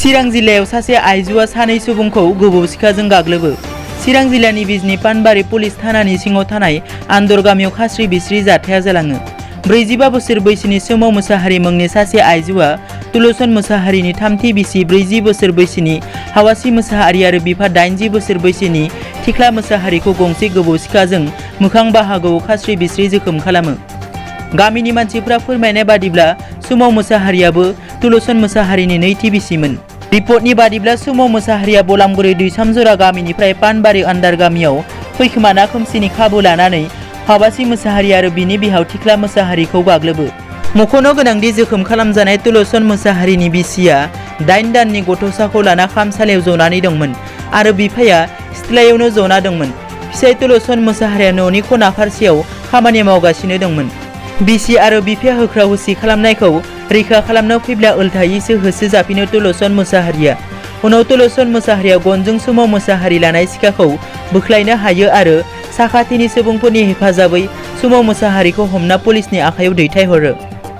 चिरां जिल्लायाव सासे आइजोआ सानै सुबुंखौ गोबौ सिखाजों गाग्लोबो। चिरां जिल्लानि बिजनी पानबारि पुलिस थानानि सिङाव थानाय आन्दर गामियाव खास्रि बिस्रि जाथाया जालाङो। 45 बोसोर बैसोनि सोमाव मोसाहारि मुंनि सासे आइजोआ तुलसन मोसाहारिनि थामथि बिसि 40 बोसोर बैसोनि हावासी मोसाहारि आरो बिफा 80 बोसोर बैसोनि थिख्ला मोसाहारिखौ गंसे गोबौ सिखाजों मोखां बाहागोआव खास्रि बिस्रि जोखोम खालामो। गामिनि मानसिफ्रा फोरमायनाय बादिब्ला सोमाव मोसाहारियाबो तुलसन मोसाहारिनि नैथि बिसिमोन। रिपर्टनि बादिब्ला सोमाव मोसाहारिया बलामगुरि दैसामजरा गामिनिफ्राय पानबारि आन्दार गामियाव फैखोमाना खोमसिनि खाबु लानानै हावासी मोसाहारि आरो बिनि बिहाव थिख्ला मोसाहारिखौ गाग्लोबो। मख'नो गोनांदि जोखोम खालामजानाय तुलसन मोसाहारिनि बिसिया 8 दाननि गथ'साखौ लाना खामसालियाव जनानै दंमोन आरो बिफाया सिथ्लायावनो जना दंमोन। फिसाय तुलसन मोसाहारिया न'नि खना फारसेयाव खामानि मावगासिनो दंमोन। बिसि आरो बिफाया होख्रा होसि खालामनायखौ रैखा खालामनो फैब्ला उल्थायैसो होसो जाफिनो तुलसन मोसाहारिया। उनाव तुलसन मोसाहारिया गनजों सोमाव मोसाहारि लानाय सिखाखौ बोख्लायनो हायो आरो साखाथिनि सुबुंफोरनि हेफाजाबै सोमाव मोसाहारिखौ हमना पुलिसनि आखायाव दैथायहरो।